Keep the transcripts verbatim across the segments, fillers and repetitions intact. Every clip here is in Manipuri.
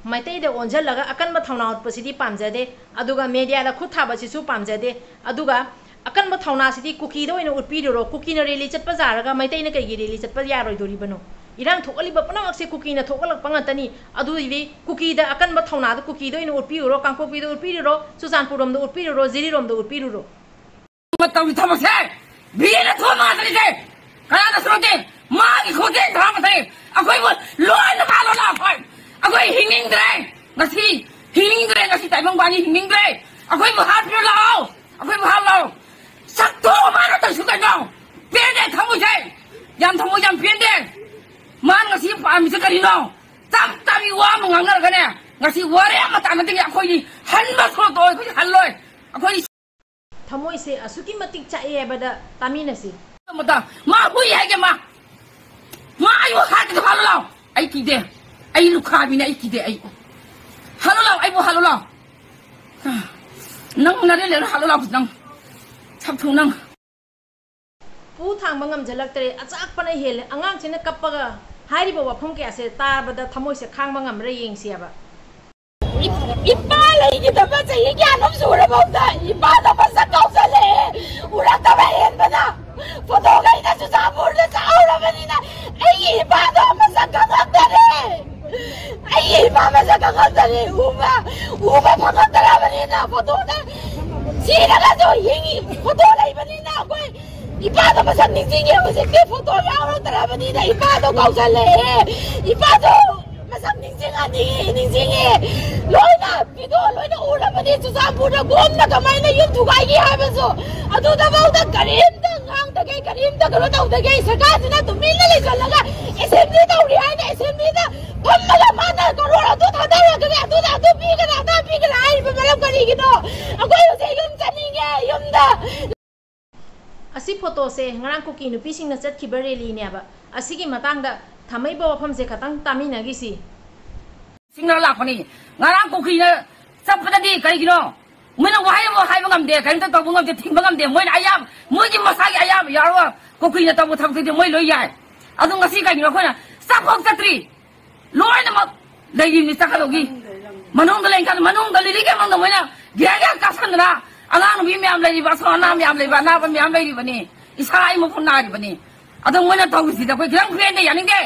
ꯃꯩꯇꯩꯗ ꯑꯣꯟꯁꯤꯜꯂꯒ ꯑꯀꯟꯕ ꯊꯧꯅꯥ ꯎꯠꯄꯁꯤꯗꯤ ꯄꯥꯝꯖꯗꯦ꯫ ꯑꯗꯨꯒ ꯃꯦꯗꯤꯌꯥꯗ ꯈꯨꯠ ꯊꯥꯕꯁꯤꯁꯨ ꯄꯥꯝꯖꯗꯦ꯫ ꯑꯗꯨꯒ ꯑꯀꯟꯕ ꯊꯧꯅꯥꯁꯤꯗꯤ ꯀꯨꯀꯤꯗ ꯑꯣꯏꯅ ꯎꯠꯄꯤꯔꯨꯔꯣ꯫ ꯀꯨꯀꯤꯅ ꯔꯦꯂꯤ ꯆꯠꯄ ꯌꯥꯔꯒ ꯃꯩꯇꯩꯅ ꯀꯩꯒꯤ ꯔꯦꯂꯤ ꯆꯠꯄ ꯌꯥꯔꯣꯏꯗꯣꯔꯤꯕꯅꯣ? ꯏꯔꯥꯡ ꯊꯣꯛꯍꯜꯂꯤꯕ ꯄꯨꯝꯅꯃꯛꯁꯦ ꯀꯨꯀꯤꯅ ꯊꯣꯛꯍꯜꯂꯛꯄ ꯉꯥꯛꯇꯅꯤ꯫ ꯑꯗꯨꯗꯤ ꯀꯨꯀꯤꯗ ꯑꯀꯟꯕ ꯊꯧꯅꯥꯗꯣ ꯀꯨꯀꯤꯗ ꯑꯣꯏꯅ ꯎꯠꯄꯤꯔꯨꯔꯣ, ꯀꯥꯡꯄꯣꯛꯄꯤꯗ ꯎꯠꯄꯤꯔꯨꯔꯣ, ꯆꯨꯔꯆꯥꯟꯄꯨꯔꯔꯣꯝꯗ ꯎꯠꯄꯤꯔꯨꯔꯣ, ꯖꯤꯔꯤꯔꯣꯝꯗ ꯎꯠꯄꯤꯔꯨꯔꯣ꯫ ꯃꯇꯧꯒꯤ ꯊꯕꯛꯁꯦ ꯕꯤꯔꯦꯟꯅ ꯊꯣꯛꯑ ꯃꯥꯟꯅꯔꯤꯁꯦ ꯀꯅꯥꯗꯁꯨ ꯅꯠꯇꯦ, ꯃꯥꯒꯤ ꯈꯣꯟꯖꯦꯜ ꯊꯥꯔꯛꯄꯗꯒꯤ ꯑꯩꯈꯣꯏꯕꯨ ꯂꯣꯏꯅ ꯃꯥ ꯂꯣꯏ ꯂꯥꯛꯈꯣꯏ꯫ ꯑꯩꯈꯣꯏ ꯍꯤꯡꯅꯤꯡꯗ꯭ꯔꯦ, ꯉꯁꯤ ꯍꯤꯡꯅꯤꯡꯗ꯭ꯔꯦ, ꯉꯁꯤ ꯇꯥꯏꯕꯪ ꯄꯥꯟꯕꯤ ꯍꯤꯡꯅꯤꯡꯗ꯭ꯔꯦ꯫ ꯑꯩꯈꯣꯏꯕꯨ ꯍꯥꯠꯄꯤꯔꯣ ꯂꯥꯛꯑꯣ, ꯑꯩꯈꯣꯏꯕꯨ ꯍꯥꯠꯂꯣ꯫ ꯁꯛꯇꯣꯛꯑꯣ ꯃꯥꯅ ꯇꯧꯔꯤꯁꯤ ꯀꯩꯅꯣ? ꯄꯦꯟꯗꯦ ꯊꯃꯣꯏꯁꯦ, ꯌꯥꯝ ꯊꯃꯣꯏ ꯌꯥꯝ ꯄꯦꯟꯗꯦ꯫ ꯃꯥꯅ ꯉꯁꯤ ꯄꯥꯝꯃꯤꯁꯦ ꯀꯔꯤꯅꯣ? ꯇꯞ ꯇꯞꯅ ꯋꯥ ꯑꯃ ꯉꯥꯡꯅꯔꯒꯅꯦ, ꯉꯁꯤ ꯋꯥꯔꯦ ꯑꯃ ꯇꯥꯟꯅꯗꯒꯤ ꯑꯩꯈꯣꯏꯗꯤ ꯍꯟꯕ ꯊꯣꯛꯂꯛꯇꯣꯏ, ꯑꯩꯈꯣꯏꯗꯤ ꯍꯜꯂꯣꯏ꯫ ꯑꯩꯈꯣꯏꯗꯤ ꯊꯃꯣꯏꯁꯦ ꯑꯁꯨꯛꯀꯤ ꯃꯇꯤꯛ ꯆꯥꯛꯑꯦ ꯍꯥꯏꯕꯗ ꯇꯥꯃꯤꯟꯅꯁꯤ꯫ ꯃꯇꯝ ꯃꯥ ꯍꯨꯏ ꯍꯥꯏꯒꯦ ꯃꯥ꯫ ꯃꯥ ꯑꯩꯕꯨ ꯍꯥꯠꯀꯦ ꯍꯥꯠꯂꯨ ꯂꯥꯎ꯫ ꯑꯩ ꯀꯤꯗꯦ꯫ ꯑꯩ ꯂꯨꯈꯥꯕꯤꯅꯦ, ꯑꯩ ꯀꯤꯗꯦ ꯑꯩ꯫ ꯍꯥꯠꯂꯨ ꯂꯥꯎ, ꯑꯩꯕꯨ ꯍꯥꯠꯂꯨ ꯂꯥꯎ꯫ ꯅꯪ ꯅꯔꯦꯟ ꯂꯩꯔ ꯍꯥꯠꯂꯨ ꯂꯥꯎ ꯅꯪ꯫ ꯁꯛꯊꯨ ꯅꯪ꯫ ꯄꯨ ꯊꯥꯡꯕ ꯉꯝꯖꯜꯂꯛꯇ꯭ꯔꯦ, ꯑꯆꯥꯛꯄꯅ ꯍꯦꯜꯂꯦ꯫ ꯑꯉꯥꯡꯁꯤꯅ ꯀꯞꯄꯒ ꯍꯥꯏꯔꯤꯕ ꯋꯥꯐꯝ ꯀꯌꯥꯁꯦ ꯇꯥꯕꯗ ꯊꯃꯣꯏꯁꯦ ꯈꯥꯡꯕ ꯉꯝꯕ꯭ꯔꯥ ꯌꯦꯡꯁꯤꯑꯕ꯫ ꯏꯄꯥ ꯂꯩꯈꯤꯗꯕ ꯆꯍꯤ ꯀꯌꯥꯅꯣꯝ ꯁꯨꯔꯐꯥꯎꯗ ꯏꯄꯥꯗꯣ ꯃꯁꯛ ꯀꯥꯎꯁꯜꯂꯛꯑꯦ꯫ ꯎꯔꯛꯇꯕ ꯍꯦꯟꯕꯅ ꯐꯣꯇꯣꯈꯩꯅ ꯆꯨꯔꯆꯥꯟꯄꯨꯔꯗ ꯆꯥꯍꯧꯔꯕꯅꯤꯅ ꯑꯩꯒꯤ ꯏꯄꯥꯗꯣ ꯃꯁꯛ ꯈꯪꯉꯛꯇꯔꯦ꯫ ꯑꯩꯒꯤ ꯏꯄꯥ ꯃꯁꯛ ꯈꯪꯉꯛꯇꯔꯦ꯫ ꯎꯕ, ꯎꯕ ꯐꯪꯉꯛꯇ꯭ꯔꯕꯅꯤꯅ ꯐꯣꯇꯣꯗ ꯁꯤꯔꯒꯁꯨ ꯍꯤꯡꯉꯤ꯫ ꯐꯣꯇꯣ ꯂꯩꯕꯅꯤꯅ ꯑꯩꯈꯣꯏ ꯏꯄꯥꯗꯣ ꯃꯁꯛ ꯅꯤꯡꯁꯤꯡꯉꯦ꯫ ꯍꯧꯖꯤꯛꯇꯤ ꯐꯣꯇꯣ ꯌꯥꯎꯔꯛꯇ꯭ꯔꯕꯅꯤꯅ ꯏꯄꯥꯗꯣ ꯀꯥꯎꯁꯜꯂꯛꯑꯦ꯫ ꯏꯄꯥꯗꯣ ꯃꯁꯛ ꯅꯤꯡꯁꯤꯡꯉ ꯅꯤꯡꯉꯤ, ꯅꯤꯡꯁꯤꯡꯉꯦ꯫ ꯂꯣꯏꯅ ꯚꯤꯗꯤꯑꯣ ꯂꯣꯏꯅ ꯎꯔꯕꯅꯤ꯫ ꯆꯨꯔꯆꯥꯟꯄꯨꯔꯗ ꯒꯣꯝꯅ ꯀꯃꯥꯏꯅ ꯌꯨꯝ ꯊꯨꯒꯥꯏꯒꯦ ꯍꯥꯏꯕꯁꯨ ꯑꯗꯨꯗꯐꯥꯎꯗ ꯀꯔꯤꯝꯇ ꯉꯥꯡꯗꯒꯦ, ꯀꯔꯤꯝꯇ ꯀꯩꯅꯣ ꯇꯧꯗꯒꯦ꯫ ꯁꯔꯀꯥꯔꯁꯤꯅ ꯇꯨꯃꯤꯟꯅ ꯂꯩꯁꯜꯂꯒ ꯑꯦꯁꯦꯝꯕ꯭ꯂꯤ ꯇꯧꯔꯤ ꯍꯥꯏꯅ ꯑꯦꯁꯦꯝꯕ꯭ꯂꯤꯗ ꯐꯝꯃꯒ ꯃꯥꯅ ꯀꯔꯣꯔ ꯑꯗꯨ ꯊꯥꯗꯔꯛꯀꯅꯤ, ꯑꯗꯨꯗ ꯑꯗꯨ ꯄꯤꯒꯅꯤ, ꯑꯗꯥ ꯄꯤꯒꯅꯤ ꯍꯥꯏꯔꯤꯕ ꯃꯔꯝ ꯀꯔꯤꯒꯤꯅꯣ? ꯑꯩꯈꯣꯏ ꯍꯧꯖꯤꯛ ꯌꯨꯝ ꯆꯠꯅꯤꯡꯉꯦ, ꯌꯨꯝꯗ꯫ ꯑꯁꯤ ꯐꯣꯇꯣꯁꯦ ꯉꯔꯥꯡ ꯀꯨꯀꯤ ꯅꯨꯄꯤꯁꯤꯡꯅ ꯆꯠꯈꯤꯕ ꯔꯦꯂꯤꯅꯦꯕ꯫ ꯑꯁꯤꯒꯤ ꯃꯇꯥꯡꯗ ꯊꯥꯃꯩꯕ ꯋꯥꯐꯝꯁꯦ ꯈꯇꯪ ꯇꯥꯃꯤꯟꯅꯈꯤꯁꯤ꯫ ꯁꯤꯡꯅ ꯂꯥꯛꯄꯅꯤ꯫ ꯉꯔꯥꯡ ꯀꯨꯀꯤꯅ ꯆꯠꯄꯗꯗꯤ ꯀꯔꯤꯒꯤꯅꯣ? ꯃꯣꯏꯅ ꯋꯥꯍꯩ ꯑꯃ ꯍꯥꯏꯕ ꯉꯝꯗꯦ, ꯀꯔꯤꯝꯇ ꯇꯧꯕ ꯉꯝꯗꯦ, ꯊꯤꯡꯕ ꯉꯝꯗꯦ꯫ ꯃꯣꯏꯅ ꯑꯌꯥꯝꯕ, ꯃꯣꯏꯒꯤ ꯃꯁꯥꯒꯤ ꯑꯌꯥꯝꯕ ꯌꯥꯎꯔꯒ ꯀꯨꯀꯤꯅ ꯇꯧꯕ ꯊꯕꯛꯇꯨꯗꯤ ꯃꯣꯏ ꯂꯣꯏ ꯌꯥꯏ꯫ ꯑꯗꯨ ꯉꯁꯤ ꯀꯩꯒꯤꯅꯣ ꯑꯩꯈꯣꯏꯅ ꯆꯠꯐꯥꯎ ꯆꯠꯇ꯭ꯔꯤ? ꯂꯣꯏꯅꯃꯛ ꯂꯩꯔꯤꯕꯅꯤ ꯆꯠꯀꯗꯧꯒꯤ꯫ ꯃꯅꯨꯡꯗ ꯂꯩꯔꯤꯀꯥꯟꯗ, ꯃꯅꯨꯡꯗ ꯂꯤꯂꯤ ꯀꯦꯝ ꯃꯅꯨꯡꯗ ꯃꯣꯏꯅ ꯒ꯭ꯌꯥꯟ ꯒ꯭ꯌꯥꯟ ꯀꯥꯁꯟꯗꯅ ꯑꯉꯥꯡ ꯅꯨꯄꯤ ꯃꯌꯥꯝ ꯂꯩꯔꯤꯕ, ꯑꯁꯣꯛ ꯑꯅꯥ ꯃꯌꯥꯝ ꯂꯩꯕ, ꯑꯅꯥꯕ ꯃꯌꯥꯝ ꯂꯩꯔꯤꯕꯅꯤ꯫ ꯏꯁꯥ ꯑꯩ ꯃꯈꯨꯠ ꯅꯥꯔꯤꯕꯅꯤ꯫ ꯑꯗꯣ ꯃꯣꯏꯅ ꯇꯧꯔꯤꯁꯤꯗꯤ ꯑꯩꯈꯣꯏ ꯈꯤꯇꯪ ꯄꯦꯟꯗꯦ, ꯌꯥꯅꯤꯡꯗꯦ꯫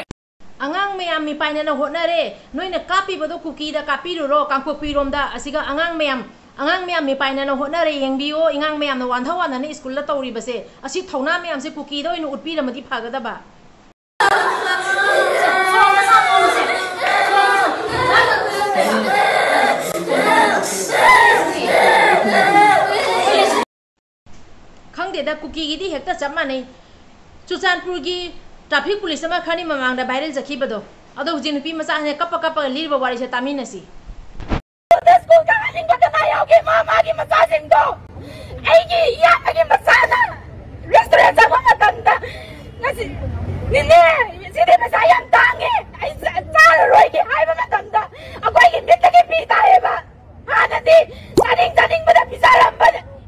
ꯑꯉꯥꯡ ꯃꯌꯥꯝ ꯃꯤꯄꯥꯏꯅꯅ ꯍꯣꯠꯅꯔꯦ꯫ ꯅꯣꯏꯅ ꯀꯥꯞꯄꯤꯕꯗꯣ ꯀꯨꯀꯤꯗ ꯀꯥꯞꯄꯤꯔꯨꯔꯣ, ꯀꯥꯡꯄꯣꯛꯄꯤꯔꯣꯝꯗ꯫ ꯑꯁꯤꯒ ꯑꯉꯥꯡ ꯃꯌꯥꯝ, ꯑꯉꯥꯡ ꯃꯌꯥꯝ ꯃꯤꯄꯥꯏꯅꯅ ꯍꯣꯠꯅꯔꯦ, ꯌꯦꯡꯕꯤꯌꯣ꯫ ꯑꯉꯥꯡ ꯃꯌꯥꯝꯅ ꯋꯥꯟꯊ ꯋꯥꯟꯊꯅ ꯁ꯭ꯀꯨꯜꯗ ꯇꯧꯔꯤꯕꯁꯦ, ꯑꯁꯤ ꯊꯧꯅꯥ ꯃꯌꯥꯝꯁꯦ ꯀꯨꯀꯤꯗ ꯑꯣꯏꯅ ꯎꯠꯄꯤꯔꯝꯃꯗꯤ ꯐꯒꯗꯕ꯫ ꯈꯪꯗꯦꯗ, ꯀꯨꯀꯤꯒꯤꯗꯤ ꯍꯦꯛꯇ ꯆꯞ ꯃꯥꯟꯅꯩ꯫ ꯆꯨꯔꯆꯥꯟꯄꯨꯔꯒꯤ traffic police ꯑꯃ ꯈꯔꯅꯤ ꯃꯃꯥꯡꯗ viral ꯆꯠꯈꯤꯕꯗꯣ, ꯑꯗꯣ ꯍꯧꯖꯤꯛ ꯅꯨꯄꯤ ꯃꯆꯥꯁꯤꯡꯅ ꯀꯞꯄ ꯀꯞꯄꯒ ꯂꯤꯔꯤꯕ ꯋꯥꯔꯤꯁꯦ ꯇꯥꯃꯤꯟꯅꯁꯤ꯫ ꯁ꯭ꯀꯨꯜ ꯀꯥꯍꯟꯅꯤꯡꯕ ꯀꯅꯥ ꯌꯥꯎꯒꯦ? ꯃꯥ ꯃꯥꯒꯤ ꯃꯆꯥꯁꯤꯡꯗꯣ꯫ ꯑꯩꯒꯤ ꯏꯌꯥꯝꯕꯒꯤ ꯃꯆꯥꯅ restaurant ꯆꯪꯕ ꯃꯇꯝꯗ, "ꯉꯁꯤ, ꯅꯤꯅꯦ, ꯁꯤꯗꯤ ꯄꯩꯁꯥ ꯌꯥꯝ ꯇꯥꯡꯉꯦ, ꯑꯩ ꯆꯥ-, ꯆꯥꯔꯔꯣꯏꯒꯦ" ꯍꯥꯏꯕ ꯃꯇꯝꯗ ꯑꯩꯈꯣꯏꯒꯤ ꯃꯤꯠꯇꯒꯤ ꯄꯤ ꯇꯥꯏꯌꯦꯕ꯫ ꯍꯥꯟꯅꯗꯤ ꯆꯥꯅꯤꯡ ꯆꯥꯅꯤꯡꯕꯗ ꯄꯤꯖꯔꯝꯕ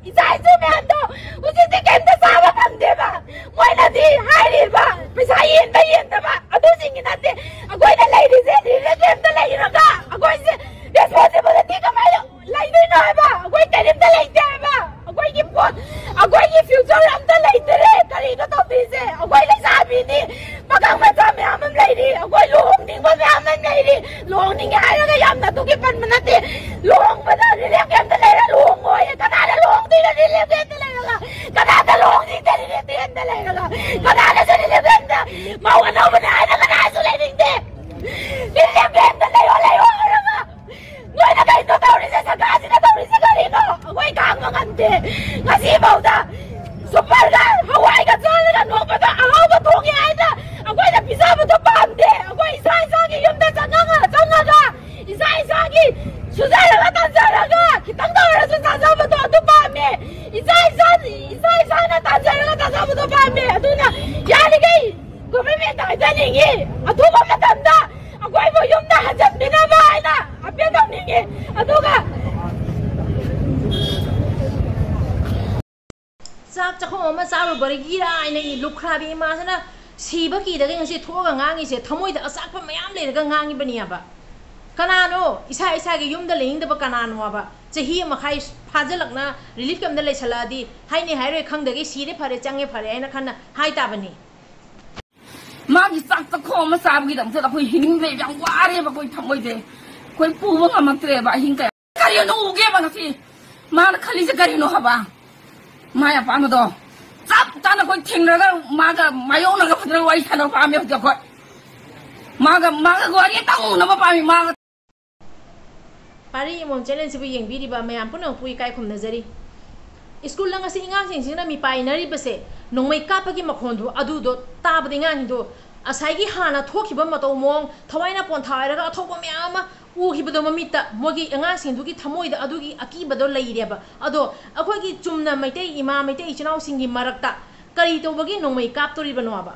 ꯏꯆꯥ ꯏꯁꯨ ꯃꯌꯥꯝꯗꯣ ꯍꯧꯖꯤꯛꯇꯤ ꯀꯩꯝꯇ ꯆꯥꯕ ꯐꯪꯗꯦꯕ꯫ ꯃꯣꯏꯅꯗꯤ ꯍꯥꯏꯔꯤꯕ ꯄꯩꯁꯥ ꯌꯦꯟꯕ ꯌꯦꯟꯗꯕ ꯑꯗꯨꯁꯤꯡꯒꯤ ꯅꯠꯇꯦ꯫ ꯑꯩꯈꯣꯏꯅ ꯂꯩꯔꯤꯁꯦ relief camp ꯇ ꯂꯩꯔꯒ ꯑꯩꯈꯣꯏꯁꯦ responsibility ꯀꯃꯥꯏꯅ ꯂꯩꯗꯣꯏꯅꯣ ꯍꯥꯏꯕ? ꯑꯩꯈꯣꯏ ꯀꯔꯤꯝꯇ ꯂꯩꯇꯦ ꯍꯥꯏꯕ꯫ ꯑꯩꯈꯣꯏꯒꯤ ꯄꯣꯠ, ꯑꯩꯈꯣꯏꯒꯤ future ꯑꯝꯇ ꯂꯩꯇꯔꯦ꯫ ꯀꯔꯤꯅꯣ ꯇꯧꯗꯣꯏꯁꯦ? ꯑꯩꯈꯣꯏ ꯂꯩꯁꯥꯕꯤꯅꯤ, ꯄꯥꯈꯪ ꯃꯆꯥ ꯃꯌꯥꯝ ꯑꯃ ꯂꯩꯔꯤ, ꯑꯩꯈꯣꯏ ꯂꯨꯍꯣꯡꯅꯤꯡꯕ ꯃꯌꯥꯝ ꯑꯃ ꯂꯩꯔꯤ꯫ ꯂꯨꯍꯣꯡꯅꯤꯡꯉꯦ ꯍꯥꯏꯔꯒ ꯌꯥꯝꯅ ꯑꯗꯨꯒꯤ ꯄꯟꯕ ꯅꯠꯇꯦ꯫ ꯂꯨꯍꯣꯡꯕꯗ relief camp ꯇ ꯂꯩꯔ ꯂꯨꯍꯣꯡꯉꯣꯏ꯫ ꯀꯅꯥꯅ ꯂꯨꯍꯣꯡꯗꯣꯏꯅꯣ relief camp ꯇ ꯂꯩꯔꯒ? ꯀꯅꯥꯅ ꯂꯨꯍꯣꯡꯅꯤꯡꯗꯦ relief camp ꯇ ꯂꯩꯔꯒ? ꯀꯅꯥꯅꯁꯨ relief camp ꯇ ꯃꯧ ꯑꯅꯧꯕꯅꯦ ꯍꯥꯏꯅ ꯀꯅꯥꯁꯨ ꯂꯩꯅꯤꯡꯗꯦ꯫ Relief camp ꯇ ꯂꯩꯌꯣ, ꯂꯩꯌꯣ ꯍꯥꯏꯔꯒ ꯅꯣꯏꯅ ꯀꯩꯅꯣ ꯇꯧꯔꯤꯁꯦ? ꯁꯔꯀꯥꯔꯁꯤꯅ ꯇꯧꯔꯤꯁꯦ ꯀꯔꯤꯅꯣ? ꯑꯩꯈꯣꯏ ꯈꯥꯡꯕ ꯉꯝꯗꯦ꯫ ꯉꯁꯤꯐꯥꯎꯗ super ꯒ ꯍꯋꯥꯏꯒ ꯆꯥꯔꯒ ꯅꯣꯡꯃꯗ ꯑꯍꯥꯎꯕ ꯊꯣꯡꯉꯦ ꯍꯥꯏꯅ ꯑꯩꯈꯣꯏꯅ ꯄꯤꯖꯕꯗꯣ ꯄꯥꯝꯗꯦ꯫ ꯑꯩꯈꯣꯏ ꯏꯁꯥ ꯏꯁꯥꯒꯤ ꯌꯨꯝꯗ ꯆꯪꯉꯒ, ꯆꯪꯉꯒ ꯏꯁꯥ ꯏꯁꯥꯒꯤ ꯁꯨꯖꯔꯒ ꯇꯥꯟꯖꯔꯒ ꯈꯤꯇꯪꯗ ꯑꯣꯏꯔꯁꯨ ꯆꯥꯖꯕꯗꯣ ꯑꯗꯨ ꯄꯥꯝꯃꯦ꯫ ꯏꯁꯥ ꯏꯁꯥ, ꯏꯁꯥ ꯏꯁꯥꯅ ꯇꯥꯟꯖꯔꯒ ꯆꯥꯖꯕꯗꯣ ꯄꯥꯝꯃꯦ꯫ ꯑꯗꯨꯅ ꯌꯥꯔꯤꯈꯩ government ꯇ ꯍꯥꯏꯖꯅꯤꯡꯉꯤ, ꯑꯊꯨꯕ ꯃꯇꯝꯗ ꯑꯩꯈꯣꯏꯕꯨ ꯌꯨꯝꯗ ꯍꯟꯖꯟꯕꯤꯅꯕ ꯍꯥꯏꯅ appeal ꯇꯧꯅꯤꯡꯉꯤ꯫ ꯑꯗꯨꯒ ꯆꯥꯛ ꯆꯥꯛꯈꯣꯝ ꯑꯃ ꯆꯥꯔꯨꯕꯗꯒꯤꯔ ꯍꯥꯏꯅ ꯂꯨꯈ꯭ꯔꯥꯕꯤ ꯏꯃꯥꯁꯤꯅ ꯁꯤꯕ ꯀꯤꯗꯒꯩ ꯉꯁꯤ ꯊꯣꯛꯑꯒ ꯉꯥꯡꯉꯤꯁꯦ, ꯊꯃꯣꯏꯗ ꯑꯆꯥꯛꯄ ꯃꯌꯥꯝ ꯂꯩꯔꯒ ꯉꯥꯡꯉꯤꯕꯅꯦꯕ꯫ ꯀꯅꯥꯅꯣ ꯏꯁꯥ ꯏꯁꯥꯒꯤ ꯌꯨꯝꯗ ꯂꯩꯅꯤꯡꯗꯕ ꯀꯅꯥꯅꯣ ꯍꯥꯏꯕ? ꯆꯍꯤ ꯑꯃ ꯃꯈꯥꯏ ꯐꯥꯖꯤꯜꯂꯛꯅ relief camp ꯗ ꯂꯩꯁꯜꯂꯛꯑꯗꯤ ꯍꯥꯏꯅꯤ ꯍꯥꯏꯔꯣꯏ ꯈꯪꯗꯒꯩ ꯁꯤꯔꯦ ꯐꯔꯦ ꯆꯪꯉꯦ ꯐꯔꯦ ꯍꯥꯏꯅ ꯈꯟꯅ ꯍꯥꯏ ꯇꯥꯕꯅꯤ꯫ ꯃꯥꯒꯤ ꯆꯥꯛ ꯆꯥꯛꯈꯣꯝ ꯑꯃ ꯆꯥꯕꯒꯤꯗꯃꯛꯇ ꯑꯩꯈꯣꯏ ꯍꯤꯡꯅꯤꯡꯗ꯭ꯔꯦ, ꯌꯥꯝ ꯋꯥꯔꯦꯕ ꯑꯩꯈꯣꯏ ꯊꯃꯣꯏꯁꯦ꯫ ꯑꯩꯈꯣꯏ ꯄꯨꯕ ꯉꯝꯃꯛꯇ꯭ꯔꯦꯕ ꯑꯍꯤꯡ ꯀꯌꯥ꯫ ꯀꯔꯤꯅꯣ ꯎꯒꯦꯕ ꯉꯁꯤ ꯃꯥꯅ ꯈꯜꯂꯤꯁꯦ ꯀꯔꯤꯅꯣ ꯍꯥꯏꯕ? ꯃꯥꯏ ꯑꯄꯥꯝꯕꯗꯣ ꯆꯞ ꯆꯥꯅ ꯑꯩꯈꯣꯏ ꯊꯦꯡꯅꯔꯒ ꯃꯥꯒ ꯃꯥꯌꯣꯛꯅꯔꯒ ꯐꯖꯅ ꯋꯥꯔꯤ ꯁꯥꯟꯅꯕ ꯄꯥꯝꯃꯦ ꯍꯧꯖꯤꯛ ꯑꯩꯈꯣꯏ꯫ ꯃꯥꯒ, ꯃꯥꯒ ꯋꯥꯔꯤ ꯇꯧꯅꯕ ꯄꯥꯝꯃꯤ꯫ ꯃꯥꯒ ꯄꯥꯔꯤ ꯏꯃꯣꯝ channel ꯁꯤꯕꯨ ꯌꯦꯡꯕꯤꯔꯤꯕ ꯃꯌꯥꯝ ꯄꯨꯝꯅꯃꯛꯄꯨ ꯏꯀꯥꯏ ꯈꯨꯝꯅꯖꯔꯤ꯫ ꯁ꯭ꯀꯨꯜꯗ ꯉꯁꯤ ꯑꯉꯥꯡꯁꯤꯡꯁꯤꯅ ꯃꯤꯄꯥꯏꯅꯔꯤꯕꯁꯦ ꯅꯣꯡꯃꯩ ꯀꯥꯞꯄꯒꯤ ꯃꯈꯣꯟꯗꯨ ꯑꯗꯨꯗꯣ ꯇꯥꯕꯗ ꯑꯉꯥꯡꯁꯤꯡꯗꯣ ꯉꯁꯥꯏꯒꯤ ꯍꯥꯟꯅ ꯊꯣꯛꯈꯤꯕ ꯃꯇꯧ ꯃꯑꯣꯡ, ꯊꯋꯥꯏꯅ ꯄꯣꯟꯊꯥ ꯍꯥꯏꯔꯒ ꯑꯊꯧꯕ ꯃꯌꯥꯝ ꯑꯃ ꯎꯈꯤꯕꯗꯣ ꯃꯃꯤꯠꯇ, ꯃꯣꯏꯒꯤ ꯑꯉꯥꯡꯁꯤꯡꯗꯨꯒꯤ ꯊꯃꯣꯏꯗ ꯑꯗꯨꯒꯤ ꯑꯀꯤꯕꯗꯣ ꯂꯩꯔꯦꯕ꯫ ꯑꯗꯣ ꯑꯩꯈꯣꯏꯒꯤ ꯆꯨꯝꯅ ꯃꯩꯇꯩ ꯏꯃꯥ, ꯃꯩꯇꯩ ꯏꯆꯤꯟ ꯏꯅꯥꯎꯁꯤꯡꯒꯤ ꯃꯔꯛꯇ ꯀꯔꯤ ꯇꯧꯕꯒꯤ ꯅꯣꯡꯃꯩ ꯀꯥꯞꯇꯣꯔꯤꯕꯅꯣꯕ?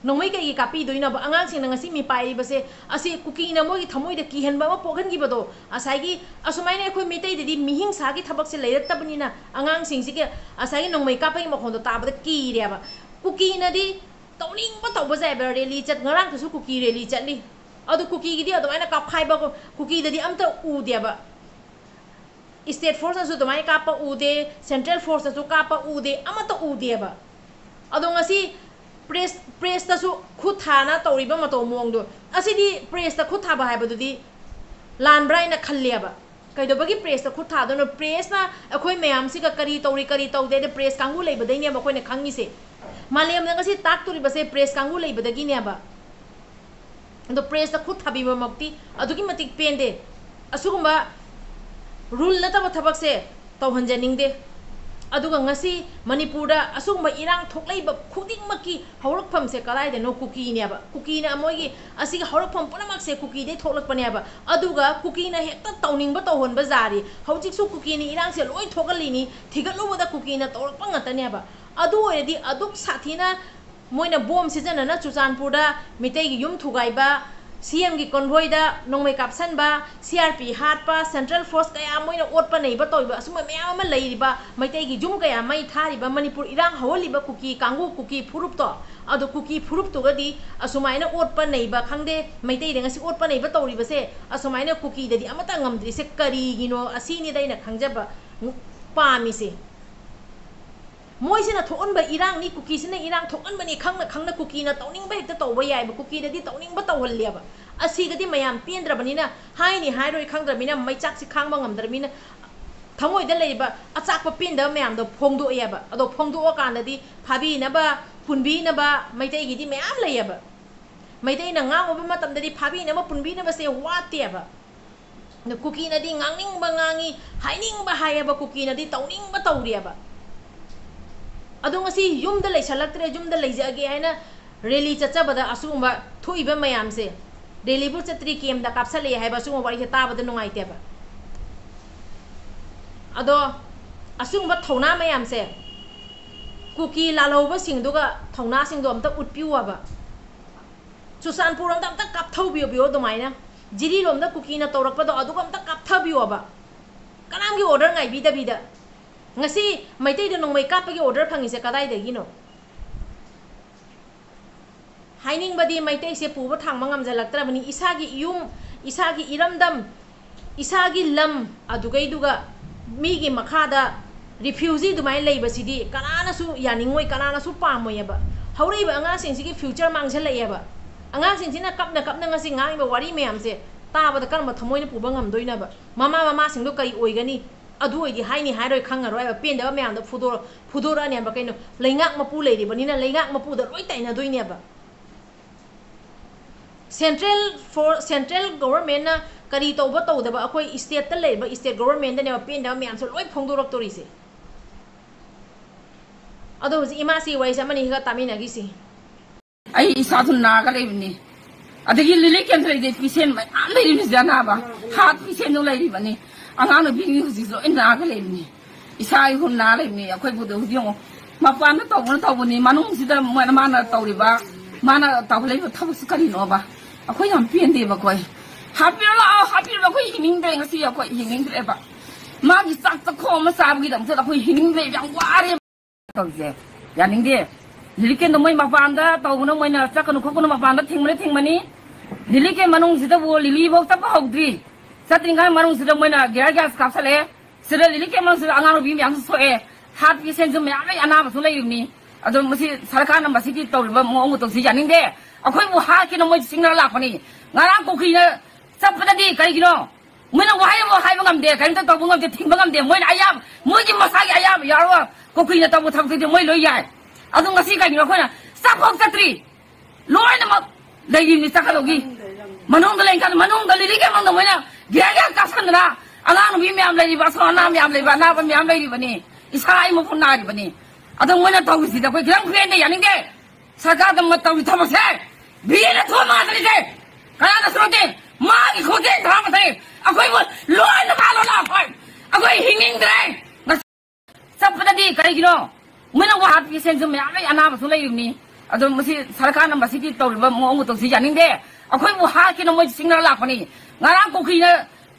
ꯅꯣꯡꯃꯩ ꯀꯩꯒꯤ ꯀꯥꯞꯄꯤꯗꯣꯏꯅꯣꯕ? ꯑꯉꯥꯡꯁꯤꯡꯅ ꯉꯁꯤ ꯃꯤꯄꯥꯏꯔꯤꯕꯁꯦ ꯑꯁꯤ ꯀꯨꯀꯤꯅ ꯃꯣꯏꯒꯤ ꯊꯃꯣꯏꯗ ꯀꯤꯍꯟꯕ ꯑꯃ ꯄꯣꯛꯍꯟꯈꯤꯕꯗꯣ, ꯉꯁꯥꯏꯒꯤ ꯑꯁꯨꯃꯥꯏꯅ ꯑꯩꯈꯣꯏ ꯃꯩꯇꯩꯗꯗꯤ ꯃꯤꯍꯤꯡꯁꯥꯒꯤ ꯊꯕꯛꯁꯦ ꯂꯩꯔꯛꯇꯕꯅꯤꯅ ꯑꯉꯥꯡꯁꯤꯡꯁꯤꯒꯤ ꯉꯁꯥꯏꯒꯤ ꯅꯣꯡꯃꯩ ꯀꯥꯞꯄꯒꯤ ꯃꯈꯣꯟꯗꯣ ꯇꯥꯕꯗ ꯀꯤꯔꯦꯕ꯫ ꯀꯨꯀꯤꯅꯗꯤ ꯇꯧꯅꯤꯡꯕ ꯇꯧꯕ ꯌꯥꯏꯕ, rally ꯆꯠ, ꯉꯔꯥꯡꯗꯁꯨ ꯀꯨꯀꯤ rally ꯆꯠꯂꯤ꯫ ꯑꯗꯨ ꯀꯨꯀꯤꯒꯤꯗꯤ ꯑꯗꯨꯃꯥꯏꯅ ꯀꯥꯞꯈꯥꯏꯕ, ꯀꯨꯀꯤꯗꯗꯤ ꯑꯝꯇ ꯎꯗꯦꯕ꯫ State force ꯅꯁꯨ ꯑꯗꯨꯃꯥꯏꯅ ꯀꯥꯞꯄ ꯎꯗꯦ, central force ꯅꯁꯨ ꯀꯥꯞꯄ ꯎꯗꯦ, ꯑꯃꯠꯇ ꯎꯗꯦꯕ꯫ ꯑꯗꯣ ꯉꯁꯤ press, press ꯇꯁꯨ ꯈꯨꯠ ꯊꯥꯅ ꯇꯧꯔꯤꯕ ꯃꯇꯧ ꯃꯑꯣꯡꯗꯣ, ꯑꯁꯤꯗꯤ press ꯇ ꯈꯨꯠ ꯊꯥꯕ ꯍꯥꯏꯕꯗꯨꯗꯤ ꯂꯥꯟꯕ꯭ꯔꯥ ꯍꯥꯏꯅ ꯈꯜꯂꯦꯕ꯫ ꯀꯩꯗꯧꯕꯒꯤ press ꯇ ꯈꯨꯠ ꯊꯥꯗꯣꯏꯅꯣ? Press ꯅ ꯑꯩꯈꯣꯏ ꯃꯌꯥꯝꯁꯤꯒ ꯀꯔꯤ ꯇꯧꯔꯤ, ꯀꯔꯤ ꯇꯧꯗꯦ ꯍꯥꯏꯗꯤ press ꯀꯥꯡꯕꯨ ꯂꯩꯕꯗꯩꯅꯦꯕ ꯑꯩꯈꯣꯏꯅ ꯈꯪꯉꯤꯁꯦ꯫ ꯃꯥꯂꯦꯝꯗ ꯉꯁꯤ ꯇꯥꯛꯇꯣꯔꯤꯕꯁꯦ press ꯀꯥꯡꯕꯨ ꯂꯩꯕꯗꯒꯤꯅꯦꯕ꯫ ꯑꯗꯣ press ꯇ ꯈꯨꯠ ꯊꯥꯕꯤꯕꯃꯛꯇꯤ ꯑꯗꯨꯛꯀꯤ ꯃꯇꯤꯛ ꯄꯦꯟꯗꯦ꯫ ꯑꯁꯤꯒꯨꯝꯕ rule ꯅꯠꯇꯕ ꯊꯕꯛꯁꯦ ꯇꯧꯍꯟꯖꯅꯤꯡꯗꯦ꯫ ꯑꯗꯨꯒ ꯉꯁꯤ ꯃꯅꯤꯄꯨꯔꯗ ꯑꯁꯤꯒꯨꯝꯕ ꯏꯔꯥꯡ ꯊꯣꯛꯂꯛꯏꯕ ꯈꯨꯗꯤꯡꯃꯛꯀꯤ ꯍꯧꯔꯛꯐꯝꯁꯦ ꯀꯗꯥꯏꯗꯅꯣ? ꯀꯨꯀꯤꯅꯦꯕ꯫ ꯀꯨꯀꯤꯅ ꯃꯣꯏꯒꯤ ꯑꯁꯤꯒꯤ ꯍꯧꯔꯛꯐꯝ ꯄꯨꯝꯅꯃꯛꯁꯦ ꯀꯨꯀꯤꯗꯩ ꯊꯣꯛꯂꯛꯄꯅꯦꯕ꯫ ꯑꯗꯨꯒ ꯀꯨꯀꯤꯅ ꯍꯦꯛꯇ ꯇꯧꯅꯤꯡꯕ ꯇꯧꯍꯟꯕ ꯖꯥꯔꯤ꯫ ꯍꯧꯖꯤꯛꯁꯨ ꯀꯨꯀꯤꯅ ꯏꯔꯥꯡꯁꯦ ꯂꯣꯏ ꯊꯣꯛꯍꯜꯂꯤꯅꯤ, ꯊꯤꯒꯠꯂꯨꯕꯗ ꯀꯨꯀꯤꯅ ꯇꯧꯔꯛꯄ ꯉꯥꯛꯇꯅꯦꯕ꯫ ꯑꯗꯨ ꯑꯣꯏꯔꯗꯤ ꯑꯗꯨꯛ ꯁꯥꯊꯤꯅ ꯃꯣꯏꯅ bomb ꯁꯤꯖꯤꯟꯅꯅ ꯆꯨꯔꯆꯥꯟꯄꯨꯔꯗ ꯃꯤꯇꯩꯒꯤ ꯌꯨꯝ ꯊꯨꯒꯥꯏꯕ, C M ꯒꯤ convoy ꯗ ꯅꯣꯡꯃꯩ ꯀꯥꯞꯁꯟꯕ, C R P ꯍꯥꯠꯄ, central force ꯀꯌꯥ ꯃꯣꯏꯅ ꯑꯣꯠꯄ ꯅꯩꯕ ꯇꯧꯔꯤꯕ ꯑꯁꯨꯝꯕ ꯃꯌꯥꯝ ꯑꯃ ꯂꯩꯔꯤꯕ, ꯃꯩꯇꯩꯒꯤ ꯌꯨꯝ ꯀꯌꯥ ꯃꯩ ꯊꯥꯔꯤꯕ, ꯃꯅꯤꯄꯨꯔ ꯏꯔꯥꯡ ꯍꯧꯍꯜꯂꯤꯕ ꯀꯨꯀꯤ ꯀꯥꯡꯕꯨ, ꯀꯨꯀꯤ ꯐꯨꯔꯨꯞꯇꯣ, ꯑꯗꯣ ꯀꯨꯀꯤ ꯐꯨꯔꯨꯞꯇꯨꯒꯗꯤ ꯑꯁꯨꯃꯥꯏꯅ ꯑꯣꯠꯄ ꯅꯩꯕ ꯈꯪꯗꯦ, ꯃꯩꯇꯩꯗ ꯉꯁꯤ ꯑꯣꯠꯄ ꯅꯩꯕ ꯇꯧꯔꯤꯕꯁꯦ, ꯑꯁꯨꯃꯥꯏꯅ ꯀꯨꯀꯤꯗꯗꯤ ꯑꯃꯠꯇ ꯉꯝꯗ꯭ꯔꯤꯁꯦ ꯀꯔꯤꯒꯤꯅꯣ? ꯑꯁꯤꯅꯤꯗ ꯑꯩꯅ ꯈꯪꯖꯕ ꯄꯥꯝꯃꯤꯁꯦ꯫ ꯃꯣꯏꯁꯤꯅ ꯊꯣꯛꯍꯟꯕ ꯏꯔꯥꯡꯅꯤ, ꯀꯨꯀꯤꯁꯤꯅ ꯏꯔꯥꯡ ꯊꯣꯛꯍꯟꯕꯅꯤ ꯈꯪꯅ ꯈꯪꯅ ꯀꯨꯀꯤꯅ ꯇꯧꯅꯤꯡꯕ ꯍꯦꯛꯇ ꯇꯧꯕ ꯌꯥꯏꯕ, ꯀꯨꯀꯤꯗꯗꯤ ꯇꯧꯅꯤꯡꯕ ꯇꯧꯍꯜꯂꯦꯕ꯫ ꯑꯁꯤꯒꯗꯤ ꯃꯌꯥꯝ ꯄꯦꯟꯗ꯭ꯔꯕꯅꯤꯅ, ꯍꯥꯏꯅꯤ ꯍꯥꯏꯔꯣꯏ ꯈꯪꯗ꯭ꯔꯕꯅꯤꯅ, ꯃꯩꯆꯥꯛꯁꯤ ꯈꯥꯡꯕ ꯉꯝꯗ꯭ꯔꯕꯅꯤꯅ, ꯊꯃꯣꯏꯗ ꯂꯩꯔꯤꯕ ꯑꯆꯥꯛꯄ ꯄꯦꯟꯗꯕ ꯃꯌꯥꯝꯗꯣ ꯐꯣꯡꯗꯣꯛꯑꯦꯕ꯫ ꯑꯗꯣ ꯐꯣꯡꯗꯣꯛꯑꯀꯥꯟꯗꯗꯤ ꯐꯥꯕꯤꯅꯕ, ꯄꯨꯟꯕꯤꯅꯕ ꯃꯩꯇꯩꯒꯤꯗꯤ ꯃꯌꯥꯝ ꯂꯩꯌꯦꯕ꯫ ꯃꯩꯇꯩꯅ ꯉꯥꯡꯉꯨꯕ ꯃꯇꯝꯗꯗꯤ ꯐꯥꯕꯤꯅꯕ, ꯄꯨꯟꯕꯤꯅꯕꯁꯦ ꯋꯥꯠꯇꯦꯕ꯫ ꯑꯗꯣ ꯀꯨꯀꯤꯅꯗꯤ ꯉꯥꯡꯅꯤꯡꯕ ꯉꯥꯡꯉꯤ, ꯍꯥꯏꯅꯤꯡꯕ ꯍꯥꯏꯌꯦꯕ, ꯀꯨꯀꯤꯅꯗꯤ ꯇꯧꯅꯤꯡꯕ ꯇꯧꯔꯤꯑꯕ꯫ ꯑꯗꯣ ꯉꯁꯤ ꯌꯨꯝꯗ ꯂꯩꯁꯜꯂꯛꯇ꯭ꯔꯦ, ꯌꯨꯝꯗ ꯂꯩꯖꯒꯦ ꯍꯥꯏꯅ ꯔꯦꯂꯤ ꯆꯠꯆꯕꯗ ꯑꯁꯤꯒꯨꯝꯕ ꯊꯣꯛꯏꯕ ꯃꯌꯥꯝꯁꯦ, ꯔꯦꯂꯤꯕꯨ ꯆꯠꯇ꯭ꯔꯤ, ꯀꯦꯝꯗ ꯀꯥꯞꯁꯜꯂꯛꯑꯦ ꯍꯥꯏꯕ ꯑꯁꯤꯒꯨꯝꯕ ꯋꯥꯔꯤꯁꯦ ꯇꯥꯕꯗ ꯅꯨꯡꯉꯥꯏꯇꯦꯕ꯫ ꯑꯗꯣ ꯑꯁꯤꯒꯨꯝꯕ ꯊꯧꯅꯥ ꯃꯌꯥꯝꯁꯦ ꯀꯨꯀꯤ ꯂꯥꯜꯍꯧꯕꯁꯤꯡꯗꯨꯒ ꯊꯧꯅꯥꯁꯤꯡꯗꯣ ꯑꯝꯇ ꯎꯠꯄꯤꯌꯨ ꯍꯥꯏꯕ꯫ ꯆꯨꯔꯆꯥꯟꯄꯨꯔ ꯑꯝꯇ, ꯑꯝꯇ ꯀꯥꯞꯊꯧꯕꯤꯌꯣ ꯗꯨꯃꯥꯏꯅ꯫ ꯖꯤꯔꯤꯔꯣꯝꯗ ꯀꯨꯀꯤꯅ ꯇꯧꯔꯛꯄꯗꯣ ꯑꯗꯨꯒ ꯑꯝꯇ ꯀꯥꯞꯊꯕꯤꯌꯣꯕ꯫ ꯀꯅꯥꯝꯒꯤ order ꯉꯥꯏꯕꯤꯗꯕꯤꯗ꯫ ꯉꯁꯤ ꯃꯩꯇꯩꯗ ꯅꯣꯡꯃꯩ ꯀꯥꯞꯄꯒꯤ order ꯐꯪꯉꯤꯁꯦ ꯀꯗꯥꯏꯗꯒꯤꯅꯣ? ꯍꯥꯏꯅꯤꯡꯕꯗꯤ ꯃꯩꯇꯩꯁꯦ ꯄꯨꯕ ꯊꯥꯡꯕ ꯉꯝꯖꯜꯂꯛꯇ꯭ꯔꯕꯅꯤ꯫ ꯏꯁꯥꯒꯤ ꯏꯌꯨꯝ, ꯏꯁꯥꯒꯤ ꯏꯔꯝꯗꯝ, ꯏꯁꯥꯒꯤ ꯂꯝ ꯑꯗꯨꯒꯩꯗꯨꯒ ꯃꯤꯒꯤ ꯃꯈꯥꯗ refugee ꯑꯗꯨꯃꯥꯏꯅ ꯂꯩꯕꯁꯤꯗꯤ ꯀꯅꯥꯅꯁꯨ ꯌꯥꯅꯤꯡꯉꯣꯏ, ꯀꯅꯥꯅꯁꯨ ꯄꯥꯝꯃꯣꯏꯑꯕ꯫ ꯍꯧꯔꯛꯏꯕ ꯑꯉꯥꯡꯁꯤꯡꯁꯤꯒꯤ future ꯃꯥꯡꯁꯤꯜꯂꯛꯑꯦꯕ꯫ ꯑꯉꯥꯡꯁꯤꯡꯁꯤꯅ ꯀꯞꯅ ꯀꯞꯅ ꯉꯁꯤ ꯉꯥꯡꯉꯤꯕ ꯋꯥꯔꯤ ꯃꯌꯥꯝꯁꯦ ꯇꯥꯕꯗ ꯀꯔꯝꯕ ꯊꯃꯣꯏꯅ ꯄꯨꯕ ꯉꯝꯗꯣꯏꯅꯣꯕ? ꯃꯃꯥ ꯃꯃꯥꯁꯤꯡꯗꯣ ꯀꯔꯤ ꯑꯣꯏꯒꯅꯤ? ꯑꯗꯨ ꯑꯣꯏꯗꯤ ꯍꯥꯏꯅꯤ ꯍꯥꯏꯔꯣꯏ ꯈꯪꯉꯔꯣꯏꯕ꯫ ꯄꯦꯟꯗꯕ ꯃꯌꯥꯝꯗꯣ ꯐꯨꯗꯣꯔ-, ꯐꯨꯗꯣꯔꯛꯑꯅꯦꯕ꯫ ꯀꯩꯅꯣ, ꯂꯩꯉꯥꯛ ꯃꯄꯨ ꯂꯩꯔꯤꯕꯅꯤꯅ ꯂꯩꯉꯥꯛ ꯃꯄꯨꯗ ꯂꯣꯏ ꯇꯥꯏꯅꯗꯣꯏꯅꯦꯕ꯫ Central for, central governmentꯅ ꯀꯔꯤ ꯇꯧꯕ ꯇꯧꯗꯕ ꯑꯩꯈꯣꯏ stateꯇ ꯂꯩꯔꯤꯕ state governmentꯗꯅꯦꯕ ꯄꯦꯟꯗꯕ ꯃꯌꯥꯝꯁꯦ ꯂꯣꯏ ꯐꯣꯡꯗꯣꯔꯛꯇꯣꯔꯤꯁꯦ꯫ ꯑꯗꯣ ꯍꯧꯖꯤꯛ ꯏꯃꯥꯁꯤ ꯋꯥꯔꯤꯁꯦ ꯑꯃꯅꯤ ꯈꯔ ꯇꯥꯃꯤꯟꯅꯈꯤꯁꯤ꯫ ꯑꯩ ꯏꯁꯥꯁꯨ ꯅꯥꯒ ꯂꯩꯕꯅꯤ꯫ ꯑꯗꯒꯤ relief campꯇ ꯂꯩꯔꯤꯁꯦ patient ꯃꯌꯥꯝ ꯂꯩꯔꯤꯕꯅꯤ ꯁꯤꯗ ꯑꯅꯥꯕ꯫ Heart patientꯁꯨ ꯂꯩꯔꯤꯕꯅꯤ꯫ ꯑꯉꯥꯡ ꯅꯨꯄꯤ ꯍꯧꯖꯤꯛ ꯂꯣꯏ ꯅꯥꯒ ꯂꯩꯕꯅꯤ꯫ ꯏꯁꯥ ꯏꯍꯨꯟ ꯅꯥ ꯂꯩꯕꯅꯤ꯫ ꯑꯩꯈꯣꯏ ꯕꯨꯗꯨ ꯍꯧꯖꯤꯛ ꯌꯦꯡꯉꯣ꯫ ꯃꯄꯥꯟꯗ ꯇꯧꯕꯅ ꯇꯧꯕꯅꯤ, ꯃꯅꯨꯡꯁꯤꯗ ꯃꯣꯏꯅ, ꯃꯥꯅ ꯇꯧꯔꯤꯕ, ꯃꯥꯅ ꯇꯧꯍꯜꯂꯤꯕ ꯊꯕꯛꯁꯤ ꯀꯔꯤꯅꯣꯕ? ꯑꯩꯈꯣꯏ ꯌꯥꯝ ꯄꯦꯟꯗꯦꯕ ꯑꯩꯈꯣꯏ꯫ ꯍꯥꯠꯄꯤꯔꯣ ꯂꯥꯛꯑꯣ, ꯍꯥꯠꯄꯤꯔꯣ, ꯑꯩꯈꯣꯏ ꯍꯤꯡꯅꯤꯡꯗ꯭ꯔꯦ, ꯉꯁꯤ ꯑꯩꯈꯣꯏ ꯍꯤꯡꯅꯤꯡꯗ꯭ꯔꯦꯕ꯫ ꯃꯥꯒꯤ ꯆꯥꯛ ꯆꯈꯣ ꯑꯃ ꯆꯥꯕꯒꯤꯗꯃꯛꯇ ꯑꯩꯈꯣꯏ ꯍꯤꯡꯅꯤꯡꯗ꯭ꯔꯦ, ꯌꯥꯝ ꯋꯥꯔꯦ꯫ ꯇꯧꯁꯦ ꯌꯥꯅꯤꯡꯗꯦ꯫ ꯔꯤꯂꯤꯐ ꯀꯦꯝꯗ ꯃꯣꯏ ꯃꯄꯥꯟꯗ ꯇꯧꯕꯅ, ꯃꯣꯏꯅ ꯆꯠꯀꯅꯨ ꯈꯣꯠꯀꯅꯨ ꯃꯄꯥꯟꯗ ꯊꯤꯡꯕꯅ ꯊꯤꯡꯕꯅꯤ꯫ ꯔꯤꯂꯤꯐ ꯀꯦꯝ ꯃꯅꯨꯡꯁꯤꯗꯕꯨ ꯂꯤꯂꯤꯐꯧ ꯆꯠꯄ ꯍꯧꯗ꯭ꯔꯤ꯫ ꯆꯠꯇ꯭ꯔꯤꯉꯩ ꯃꯅꯨꯡꯁꯤꯗ ꯃꯣꯏꯅ ꯒꯤꯌꯥꯔ ꯒ꯭ꯌꯥꯁ ꯀꯥꯞꯁꯜꯂꯛꯑꯦ꯫ ꯁꯤꯗ ꯔꯤꯂꯤꯐ ꯀꯦꯝ ꯃꯅꯨꯡꯁꯤꯗ ꯑꯉꯥꯡ ꯅꯨꯄꯤ ꯃꯌꯥꯝꯁꯨ ꯁꯣꯛꯑꯦ꯫ ꯍꯥꯔꯠ ꯄꯦꯁꯦꯟꯁꯨ ꯃꯌꯥꯝ ꯂꯩ, ꯑꯅꯥꯕꯁꯨ ꯂꯩꯔꯤꯕꯅꯤ꯫ ꯑꯗꯣ ꯃꯁꯤ ꯁꯔꯀꯥꯔꯅ ꯃꯁꯤꯒꯤ ꯇꯧꯔꯤꯕ ꯃꯑꯣꯡ ꯃꯇꯧꯁꯤ ꯌꯥꯅꯤꯡꯗꯦ꯫ ꯑꯩꯈꯣꯏꯕꯨ ꯍꯥꯠꯀꯦꯅ ꯃꯣꯏ ꯆꯤꯡꯅꯔ ꯂꯥꯛꯄꯅꯤ꯫ ꯉꯔꯥꯡ ꯀꯨꯀꯤꯅ ꯆꯠꯄꯗꯗꯤ ꯀꯔꯤꯒꯤꯅꯣ? ꯃꯣꯏꯅ ꯋꯥꯍꯩ ꯑꯃ ꯍꯥꯏꯕ ꯉꯝꯗꯦ, ꯀꯔꯤꯝꯇ ꯇꯧꯕ ꯉꯝꯗꯦ, ꯊꯤꯡꯕ ꯉꯝꯗꯦ꯫ ꯃꯣꯏꯅ ꯑꯌꯥꯕ, ꯃꯣꯏꯒꯤ ꯃꯁꯥꯒꯤ ꯑꯌꯥꯕ ꯌꯥꯎꯔꯒ ꯀꯨꯀꯤꯅ ꯇꯧꯕ ꯊꯕꯛꯇꯨꯗꯤ ꯃꯣꯏ ꯂꯣꯏ ꯌꯥꯏ꯫ ꯑꯗꯨ ꯉꯁꯤ ꯀꯩꯒꯤꯅꯣ ꯑꯩꯈꯣꯏꯅ ꯆꯠꯐꯥꯎ ꯆꯠꯇ꯭ꯔꯤ? ꯂꯣꯏꯅꯃꯛ ꯂꯩꯔꯤꯕꯅꯤ ꯆꯠꯀꯗꯧꯒꯤ꯫ ꯃꯅꯨꯡꯗ ꯂꯩꯔꯤꯀꯥꯟꯗ, ꯃꯅꯨꯡꯗ ꯂꯤꯂꯤ ꯀꯦꯝ ꯃꯅꯨꯡꯗ ꯃꯣꯏꯅ ꯒ꯭ꯌꯥꯟ ꯒ꯭ꯌꯥꯟ ꯀꯥꯞꯁꯟꯗꯅ ꯑꯉꯥꯡ ꯅꯨꯄꯤ ꯃꯌꯥꯝ ꯂꯩꯔꯤꯕ, ꯑꯁꯣꯛ ꯑꯅꯥ ꯃꯌꯥꯝ ꯂꯩꯕ, ꯑꯅꯥꯕ ꯃꯌꯥꯝ ꯂꯩꯔꯤꯕꯅꯤ, ꯏꯁꯥ ꯑꯩ ꯃꯈꯨꯠ ꯅꯥꯔꯤꯕꯅꯤ꯫ ꯑꯗꯣ ꯃꯣꯏꯅ ꯇꯧꯔꯤꯁꯤꯗ ꯑꯩꯈꯣꯏ ꯈꯤꯇꯪ ꯄꯦꯟꯗꯦ, ꯌꯥꯅꯤꯡꯗꯦ꯫ ꯁꯔꯀꯥꯔꯗ ꯃ-, ꯇꯧꯔꯤ ꯊꯕꯛꯁꯦ ꯕꯤꯖꯦꯄꯤꯅ ꯊꯣꯛꯑ ꯃꯥꯟꯗ꯭ꯔꯤꯁꯦ꯫ ꯀꯅꯥꯗꯁꯨ ꯅꯠꯇꯦ, ꯃꯥꯒꯤ ꯈꯣꯡꯖꯦꯜ ꯊꯥꯡꯒꯠꯂꯦ꯫ ꯑꯩꯈꯣꯏꯕꯨ ꯂꯣꯏꯅ ꯃꯥ ꯂꯣꯏ ꯂꯥꯛꯈꯣꯏ꯫ ꯑꯩꯈꯣꯏ ꯍꯤꯡꯅꯤꯡꯗ꯭ꯔꯦ꯫ ꯉꯁꯤ ꯆꯠꯄꯗꯗꯤ ꯀꯔꯤꯒꯤꯅꯣ? ꯃꯣꯏꯅ ꯋꯥ ꯍꯥꯠ ꯄꯦꯁꯦꯟꯁꯨ ꯃꯌꯥꯝ ꯂꯩ, ꯑꯅꯥꯕꯁꯨ ꯂꯩꯔꯤꯕꯅꯤ꯫ ꯑꯗꯣ ꯃꯁꯤ ꯁꯔꯀꯥꯔꯅ ꯃꯁꯤꯒꯤ ꯇꯧꯔꯤꯕ ꯃꯑꯣꯡ ꯃꯇꯧꯁꯤ ꯌꯥꯅꯤꯡꯗꯦ꯫ ꯑꯩꯈꯣꯏꯕꯨ ꯍꯥꯠꯀꯦꯅ ꯃꯣꯏ ꯆꯤꯡꯅꯔ ꯂꯥꯛꯄꯅꯤ꯫ ꯉꯔꯥꯡ ꯀꯨꯀꯤꯅ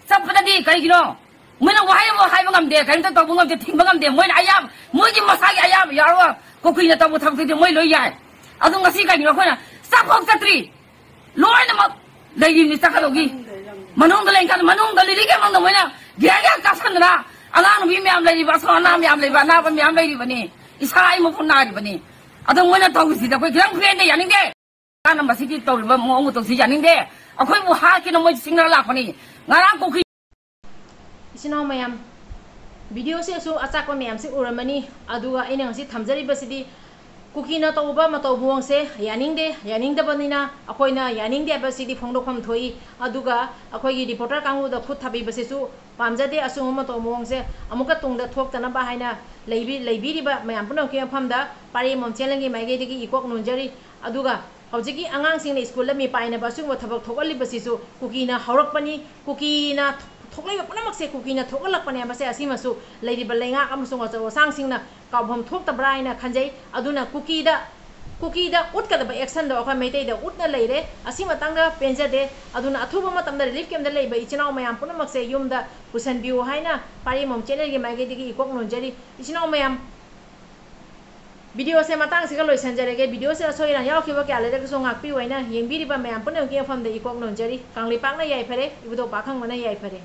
ꯆꯠꯄꯗꯗꯤ ꯀꯔꯤꯒꯤꯅꯣ? ꯃꯣꯏꯅ ꯋꯥꯍꯩ ꯑꯃ ꯍꯥꯏꯕ ꯉꯝꯗꯦ, ꯀꯔꯤꯝꯇ ꯇꯧꯕ ꯉꯝꯗꯦ, ꯊꯤꯡꯕ ꯉꯝꯗꯦ꯫ ꯃꯣꯏꯅ ꯑꯌꯥꯕ, ꯃꯣꯏꯒꯤ ꯃꯁꯥꯒꯤ ꯑꯌꯥꯕ ꯌꯥꯎꯔꯒ ꯀꯨꯀꯤꯅ ꯇꯧꯕ ꯊꯕꯛꯇꯨꯗꯤ ꯃꯣꯏ ꯂꯣꯏ ꯌꯥꯏ꯫ ꯑꯗꯨ ꯉꯁꯤ ꯀꯩꯒꯤꯅꯣ ꯑꯩꯈꯣꯏꯅ ꯆꯠꯐꯥꯎ ꯆꯠꯇ꯭ꯔꯤ? ꯂꯣꯏꯅꯃꯛ ꯂꯩꯔꯤꯕꯅꯤ ꯆꯠꯀꯗꯧꯒꯤ꯫ ꯃꯅꯨꯡꯗ ꯂꯩꯔꯤꯀꯥꯟꯗ, ꯃꯅꯨꯡꯗ ꯂꯤꯂꯤ ꯀꯦꯝ ꯃꯅꯨꯡꯗ ꯃꯣꯏꯅ ꯒ꯭ꯌꯥꯟ ꯒ꯭ꯌꯥꯟ ꯀꯥꯞꯁꯟꯗꯅ ꯑꯉꯥꯡ ꯅꯨꯄꯤ ꯃꯌꯥꯝ ꯂꯩꯔꯤꯕ, ꯑꯁꯣꯛ ꯑꯅꯥ ꯃꯌꯥꯝ ꯂꯩꯕ, ꯑꯅꯥꯕ ꯃꯌꯥꯝ ꯂꯩꯔꯤꯕꯅꯤ, ꯏꯁꯥ ꯑꯩ ꯃꯈꯨꯠ ꯅꯥꯔꯤꯕꯅꯤ꯫ ꯑꯗꯣ ꯃꯣꯏꯅ ꯇꯧꯔꯤꯁꯤꯗꯤ ꯑꯩꯈꯣꯏ ꯈꯤꯇꯪ ꯄꯦꯟꯗꯦ, ꯌꯥꯅꯤꯡꯗꯦ꯫ ꯃꯁꯤꯒꯤ ꯇꯧꯔꯤꯕ ꯃꯑꯣꯡ ꯃꯇꯧꯁꯤ ꯌꯥꯅꯤꯡꯗꯦ꯫ ꯑꯩꯈꯣꯏꯕꯨ ꯍꯥꯠꯀꯦꯅ ꯃꯣꯏ ꯆꯤꯡꯅꯔ ꯂꯥꯛꯄꯅꯤ꯫ ꯉꯔꯥꯡ ꯀꯨꯀꯤ ꯏꯆꯤꯟ ꯏꯅꯥꯎ ꯃꯌꯥꯝ, ꯚꯤꯗꯤꯑꯣꯁꯤꯗꯁꯨ ꯑꯆꯥꯛꯄ ꯃꯌꯥꯝꯁꯤ ꯎꯔꯝꯃꯅꯤ꯫ ꯑꯗꯨꯒ ꯑꯩꯅ ꯉꯁꯤ ꯊꯝꯖꯔꯤꯕꯁꯤꯗꯤ ꯀꯨꯀꯤꯅ ꯇꯧꯕ ꯃꯇꯧ ꯃꯑꯣꯡꯁꯦ ꯌꯥꯅꯤꯡꯗꯦ, ꯌꯥꯅꯤꯡꯗꯕꯅꯤꯅ ꯑꯩꯈꯣꯏꯅ ꯌꯥꯅꯤꯡꯗꯦ ꯍꯥꯏꯕꯁꯤꯗꯤ ꯐꯣꯡꯗꯣꯛꯐꯝ ꯊꯣꯛꯏ꯫ ꯑꯗꯨꯒ ꯑꯩꯈꯣꯏꯒꯤ ꯔꯤꯄꯣꯔꯇꯔ ꯀꯥꯡꯕꯨꯗ ꯈꯨꯠ ꯊꯥꯕꯤꯕꯁꯤꯁꯨ ꯄꯥꯝꯖꯗꯦ꯫ ꯑꯁꯤꯒꯨꯝꯕ ꯃꯇꯧ ꯃꯑꯣꯡꯁꯦ ꯑꯃꯨꯛꯀ ꯇꯨꯡꯗ ꯊꯣꯛꯇꯅꯕ ꯍꯥꯏꯅ ꯂꯩꯕꯤ-, ꯂꯩꯕꯤꯔꯤꯕ ꯃꯌꯥꯝ ꯄꯨꯝꯅꯃꯛꯀꯤ ꯃꯐꯝꯗ ꯄꯥꯔꯦꯝꯕꯝ ꯆꯦꯅꯦꯜꯒꯤ ꯃꯥꯏꯀꯩꯗꯒꯤ ꯏꯀꯣꯛ ꯅꯣꯟꯖꯔꯤ꯫ ꯑꯗꯨꯒ ꯍꯧꯖꯤꯛꯀꯤ ꯑꯉꯥꯡꯁꯤꯡꯅ ꯁ꯭ꯀꯨꯜꯗ ꯃꯤꯄꯥꯏꯅꯕ ꯑꯁꯤꯒꯨꯝꯕ ꯊꯕꯛ ꯊꯣꯛꯍꯜꯂꯤꯕꯁꯤꯁꯨ ꯀꯨꯀꯤꯅ ꯍꯧꯔꯛꯄꯅꯤ, ꯀꯨꯀꯤꯅ ꯊꯣꯛꯂꯛꯏꯕ ꯄꯨꯝꯅꯃꯛꯁꯦ ꯀꯨꯀꯤꯅ ꯊꯣꯛꯍꯜꯂꯛꯄꯅꯦ ꯍꯥꯏꯕꯁꯦ ꯑꯁꯤꯃꯁꯨ ꯂꯩꯔꯤꯕ ꯂꯩꯉꯥꯛ ꯑꯃꯁꯨꯡ ꯑꯆꯧ ꯑꯁꯥꯡꯁꯤꯡꯅ ꯀꯥꯎꯐꯝ ꯊꯣꯛꯇꯕ꯭ꯔꯥ ꯍꯥꯏꯅ ꯈꯟꯖꯩ꯫ ꯑꯗꯨꯅ ꯀꯨꯀꯤꯗ, ꯀꯨꯀꯤꯗ ꯎꯠꯀꯗꯕ ꯑꯦꯛꯁꯟꯗꯣ ꯑꯩꯈꯣꯏ ꯃꯩꯇꯩꯗ ꯎꯠꯅ ꯂꯩꯔꯦ꯫ ꯑꯁꯤ ꯃꯇꯥꯡꯗ ꯄꯦꯟꯖꯗꯦ꯫ ꯑꯗꯨꯅ ꯑꯊꯨꯕ ꯃꯇꯝꯗ ꯔꯤꯂꯤꯐ ꯀꯦꯝꯞꯇ ꯂꯩꯕ ꯏꯆꯤꯟ ꯏꯅꯥꯎ ꯃꯌꯥꯝ ꯄꯨꯝꯅꯃꯛꯁꯦ ꯌꯨꯝꯗ ꯄꯨꯁꯤꯟꯕꯤꯌꯨ ꯍꯥꯏꯅ ꯄꯥꯔꯦꯝꯕꯝ ꯆꯦꯅꯦꯜꯒꯤ ꯃꯥꯏꯀꯩꯗꯒꯤ ꯏꯀꯣꯛ ꯅꯣꯟꯖꯔꯤ꯫ ꯏꯆꯤꯟ ꯏꯅꯥꯎ ꯃꯌꯥꯝ, ꯚꯤꯗꯤꯑꯣꯁꯦ ꯃꯇꯥꯡꯁꯤꯒ ꯂꯣꯏꯁꯤꯟꯖꯔꯒꯦ꯫ ꯚꯤꯗꯤꯑꯣꯁꯦ ꯑꯁꯣꯏ ꯑꯔꯥꯟ ꯌꯥꯎꯈꯤꯕ ꯀꯌꯥ ꯂꯩꯔꯒꯁꯨ ꯉꯥꯛꯄꯤꯌꯨ ꯍꯥꯏꯅ ꯌꯦꯡꯕꯤꯔꯤꯕ ꯃꯌꯥꯝ ꯄꯨꯝꯅꯃꯛꯀꯤ ꯃꯐꯝꯗ ꯏꯀꯣꯛ ꯅꯣꯟꯖꯔꯤ꯫ ꯀꯪꯂꯩꯄꯥꯛꯅ ꯌꯥꯏꯐꯔꯦ, ꯏꯕꯨꯙꯧ ꯄꯥꯈꯪꯕꯅ ꯌꯥꯏꯐꯔꯦ꯫